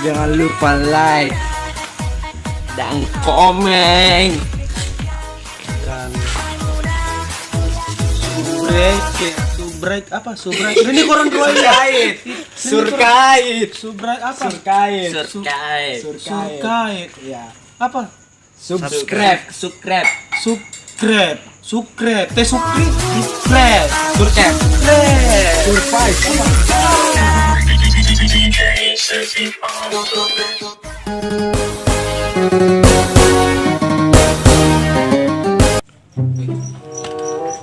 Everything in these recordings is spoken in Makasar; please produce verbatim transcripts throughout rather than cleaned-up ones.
Jangan lupa like dan komen. Dan subrek, subrek apa? Subrek. Ini koran dua ya. Surkait. Surkait. Subrek apa? Surkait. Su-, surkait. Surkait. Ya. Apa? Subscribe. Subscribe. Subscribe. Subscribe. Teh subscribe. Subscribe. Subscribe. Subscribe.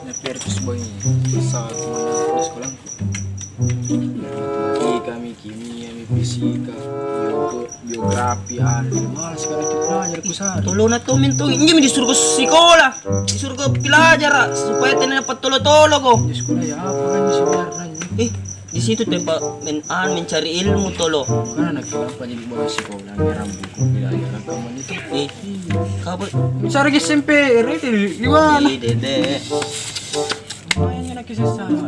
Nyaper tu sebagai saat mana di sekolah. Matematika mi, kimia mi, fisika, bio-, geografi, anu, malas kala ki pelajar kusare. Tolona tommi tu, injo mi disuruh sikola, disuruh pelajara supaya tena pattolo-toloko. Di sekolah ya apa kan di sekolah. Eh, di situ tempat men-, anu, mencari ilmu tolo. Kan anak kenapa jadi bawa sekolah, ngerang buku, belajar kamma itu. Eh, Kabo. Misara ke S M P, rete di, di mana? Ih, dede. Lumayan kan kisah sama.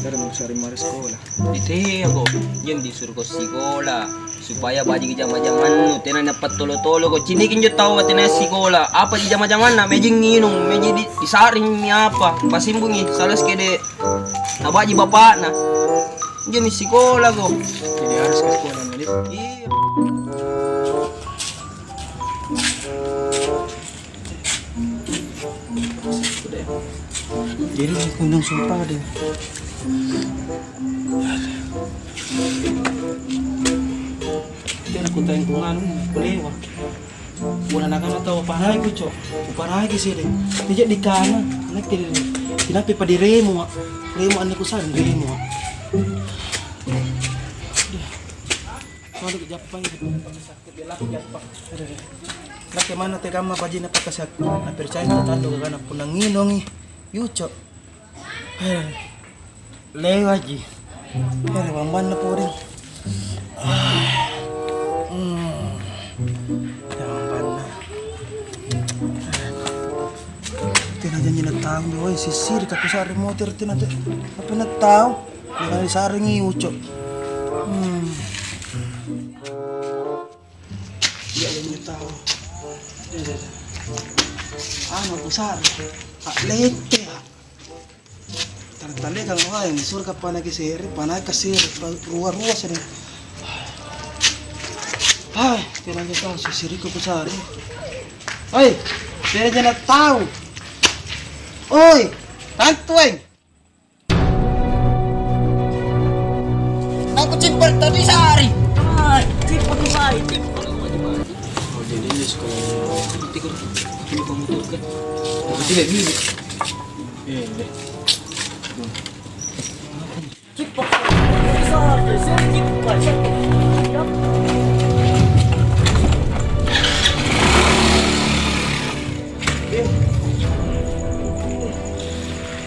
Terus sari mari sekolah. Ite aku, yang disuruh ke sekolah supaya baji jama-jamannu, tena napattolo-tolo ko. Ciniki injo tau tena sekolah. Apa ji jama-jamanna? Meji nginung, meji di, disaring mi apa? Pasimbungi, salah sekede. Nabaji bapakna. Injo mi sekolah ko. Jadi harus ke sekolah, jadi. Iya. Jadi kunjung sumpah deh. Dia aku tayang kunganu, kulewa. Buana nakana tau panai kuco, panai ke sede. Tidak dikana, nakke deh. Kenapa pada remo, Wak? Remo anne kusang, remo, Wak. Kalau jappai, sakit belaku jappa. Nakke manna tekamma bajina pakasakku, na percaya tando gagana punna nginungi, yuco. Eh, lewaji. Eh, bambanna pore. Ah, hmm. Ya, bambanna. Tena janji na tau, woi, sisiri kakusare motor tena te. Apa na tau? Jangan disaringi ucok. Hmm. Iya, iya, iya, tahu. Iya, iya, iya. Anu, aku sare. Hak lete, hak. Tale-tale kalau lain, surga panai ke sere, panai ke sere, pa-, rua-rua sere. Hai, tenang aja tahu, sisiriku ku sare. Hei, tenang aja tahu. Oi, tantu, eh. Nakucippa tau disari. Ah, cippa kusai, cippa. Oh, jadi dia suka nanti kan, ini pemutur kan. Tapi tidak gini. Eh, deh. Cippa. Bisa, bisa, cippa, cippa. Yap. Eh.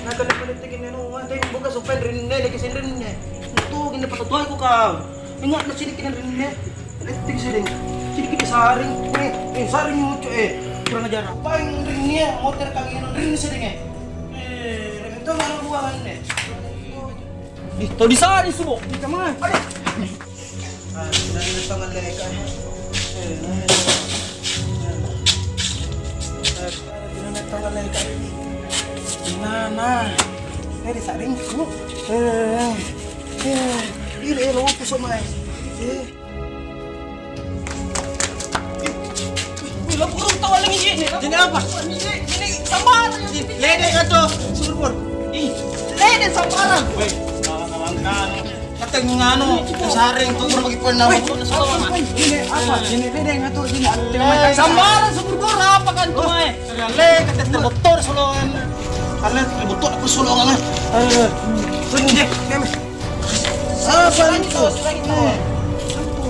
Nah, kalau politik ini, nu, nanti buka supaya rinne lagi sendirinya. Itu gini, patatuai ku kau. Ingat na sini kina rinne. Letting sedeng. Sini kita saring. Eh, eh, saring mucu, eh. Kurang ajar. Paling rinne, motor kami ini rinne sedeng, eh. Eh, rinne itu mana buangan, eh. Ih, tau disari subo. Ih, kemana? Aduh. Ah, sudah ini tangan leka. Eh, eh. Eh, sudah ini tangan leka. Nah, nah. Eh, disaringku. Eh, eh. Eh, ini, eh, lo aku sama, eh. Eh. Wih, lo burung tawa lagi, Ji. Ini apa? Ini, ini sambarang. Ih, lede kato, Surbur. Ih, lede sambarang. Weh, kalang-kalang. Kata nganu, saring tuh, urang bagi poin nama. Weh, ini apa? Ini lede kato, ini. Sambarang, Surbur, apa kan tuh, eh? Lele, kata botol solongan. Kalian botol aku solongan, eh. Eh, ini, ini. Apa itu?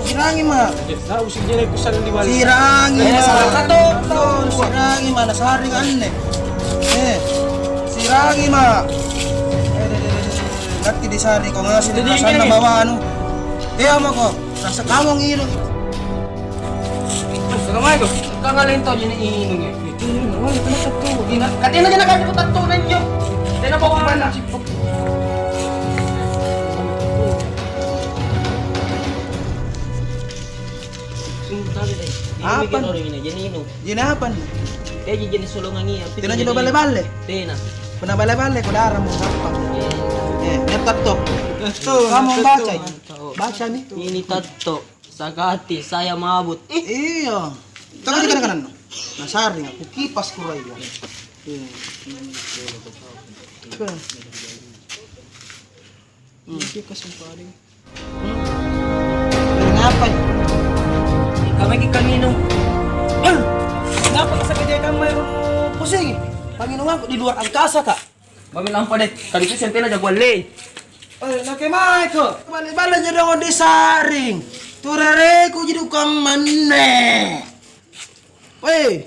Sirangi ma. Tahu sih, jadi aku salah di balik. Sirangi ma. Eh, salah satu. Sirangi ma, nasari anne. Eh, sirangi ma. Eh, deh, deh, deh, deh. Nanti disari ko ngasih di sana bawa anu. Dia mau ko. Rasa kamu ngilu. Assalamualaikum. Kang aleng tau jadi inung ya. Itu, oh, kenapa tuh? Ini Tena jana kami kutattona injo. Tena bawa mana? Apa? Ini bikin orang ini, jadi inu. Jenis apa nih? Eh, jenis solongan iya. Tena jenis balle-balle? Tena. Pernah balle-balle, kau darah mau apa? Iya. Eh, nyetat toh. Kamu baca ini. Baca nih. Ini tatto. Sagati, saya mabut. Ih. Iya. Tengah di kanan-kanan. Nah, saring aku kipas kurai ya. Iya. Kipas yang paling. Ngapa? Kamai ki kanginung. Ngapa ka sakit kamu pusing? Panginung aku di luar angkasa, Kak. Mami lampa deh, kali itu sentena jagoan lei. Eh, nakemaeko? Bale-bale jadong disaring. Turereku jidukang manne. Weh,